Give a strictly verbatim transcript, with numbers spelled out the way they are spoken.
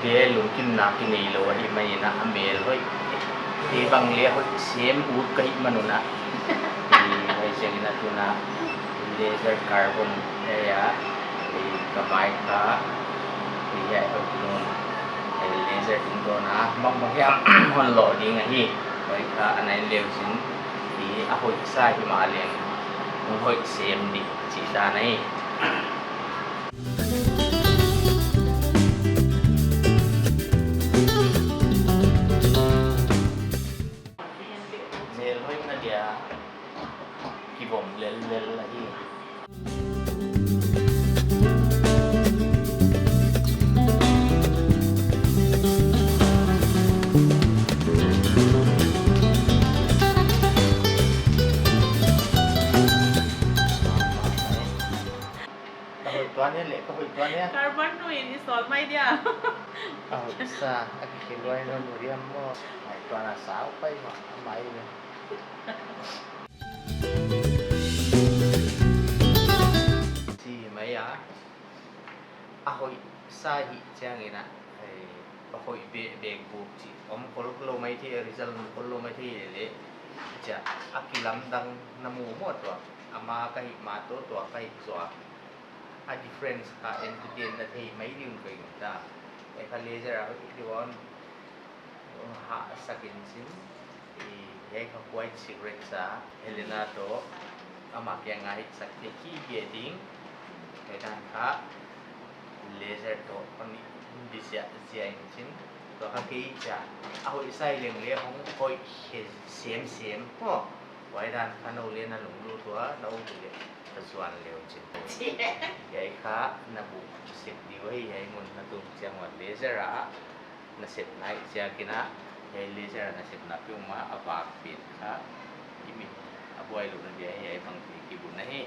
Lungkimna kinei lou ahihman in a mel hoih, te bang leh hoih sem ut ka hihman un a. Huaiziakin a tun a laser carbon, hiai a, ka bike kha, hiai a hoih lung, laser tungtawn a bang bang hiam hon loh ding ahi. Huai kha a nai leu chin, a hoih sa himahleng, hon hoih sem di chih dan ahi. Mel hoihna dia kivom lellel ahi. Ka hoih tuan e leh, ka hoih tuan e. Carbon nu in i sawl mai dia. A hoih sa, a kikhial luai non muriam mo. Mai tuan a sau pai ma, mai ne. Chi mai a. A hoih sa hi chiangin a, eh, a hoih be, bek buk chi. Om khol lou mai thei, result om khol lou mai thei leh. Chia, a kilamdang na mu mo tua. Ama ka hih ma toh, tua ka hih zaw a. A difference kha en tu ten na thei mai ding ka ing ta. E kha laser a hoih di wan. Hahsak in chin. I, hiai kha quite secret sa. Helena toh. Ama kiang a hihsak thei kei ding. Hiai dan kha. Laser toh. Kon ni di sia, sia in chin. Tua kha kei chia. A hoih sa leng leh hong hoih he sem sem. Ho. Huai dan kha nou leh na lunglut ua, na um leh. Ka zuan leu chin. Hiai kha na buk sek di uh ahi, hiai mun na tung chiang ua laser a na sep nai ziakin a, hiai laser a na sepna peuhmah a vak pen kha i mit a buailouhna dia hiai bangte kibun ahi.